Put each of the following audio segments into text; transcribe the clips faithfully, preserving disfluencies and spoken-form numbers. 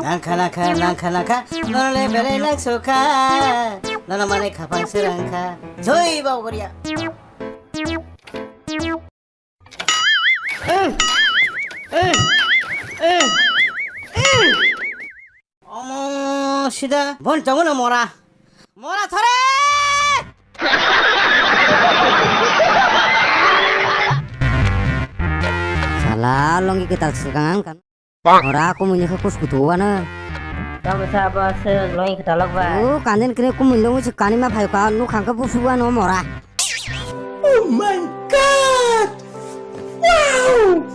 Nangkha nangkha nangkha nangkha, nono le belai nangsoka, nono manwi khapang se rangkha. Joi Baba Goria. Omo sida bon chongno mora. Mora thore! Sala longi kwtal swkang ang kan. Ora kumui ni khe kus kutu wano. Tamo sa ba se longi kwtal ba. O kandin kre kumui longi se kani ma phai ka nu khang ka busu wano mora. Oh my God! Wow!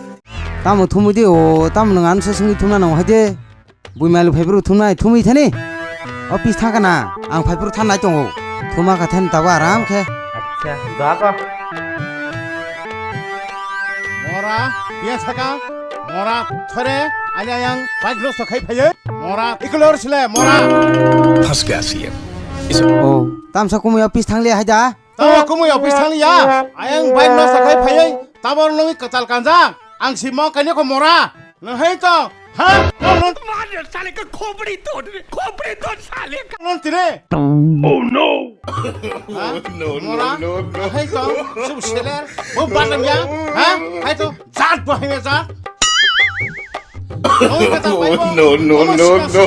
Tamo thumui di o, tamo nwng ano se singwi thumna nang hai de. Bui mailu phaiphuru thumnai thumwi thani. Office thangkha na, ang phaiphuru thanai tongo. Thuma kha thani tabuk aram khe. Acha, doa ko. Mora, biya saka, mora thore, ani ayang bike nosto khai phaiye, mora ikolor sile, mora. Phas gaya C M. Oh, tamsa kumui office thangli hai da? Tamo kumui office thangya, ayang bike nosto khai phaiwi, tabor nungwi kwtal kanjak, ang si mo kainwi kho mora, nahai to, ha? Mano sale ka khopri to, khopri to sale ka. Non tire. Oh no. Ha? No, no, mora, no, no. Nahai to, sub seler, bo batam ya, ha? Hai to, jat bo hai jat. No, no, no, no.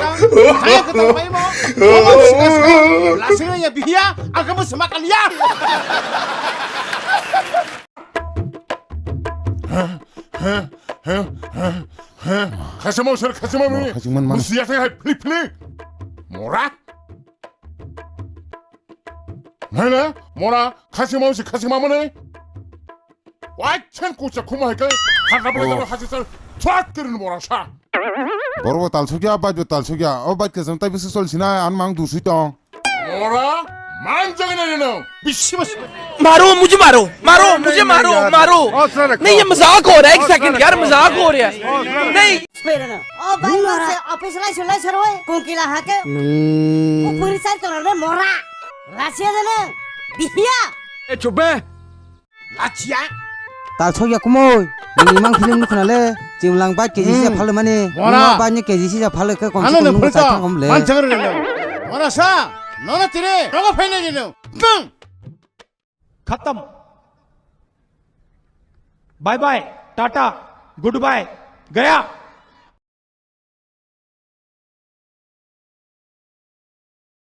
Lasing ya bihiya, agama semak alia. Khasima usir khasima mini. Khasima mani. Musi ya hai phli phli. Mora. Nai na, mora khasima usir khasima mani. Wai chen kucha khuma hai kai. Khana bole hasi sar. Chak kirin mora sa. Borok bo tal sukya, bike bo tal sukya. O bike kesam tai bisi sol sina an mang du sui tong. Mora man jagna rino. Bisi bisi. मारो मुझे मारो मारो मुझे मारो मारो नहीं ये मजाक हो रहा है एक सेकंड यार मजाक हो रहा है नहीं Sperana. O bai mora se office lai sulai saroi kungkila hake. Upuri sai kono le mora. Rasia de ne. Bihiya. ए चुप बे Lachiya. Tal sokya kumoi. Ni mang film nukna le. Chimlang bai K G sija phalo mani. Mora. Bai ni K G sija phalo ke kon. Ano ne phulta. Man chang re. Mora sa. Nona tire. Nogo phaina ni no. Kang. खत्म bye bye tata goodbye गया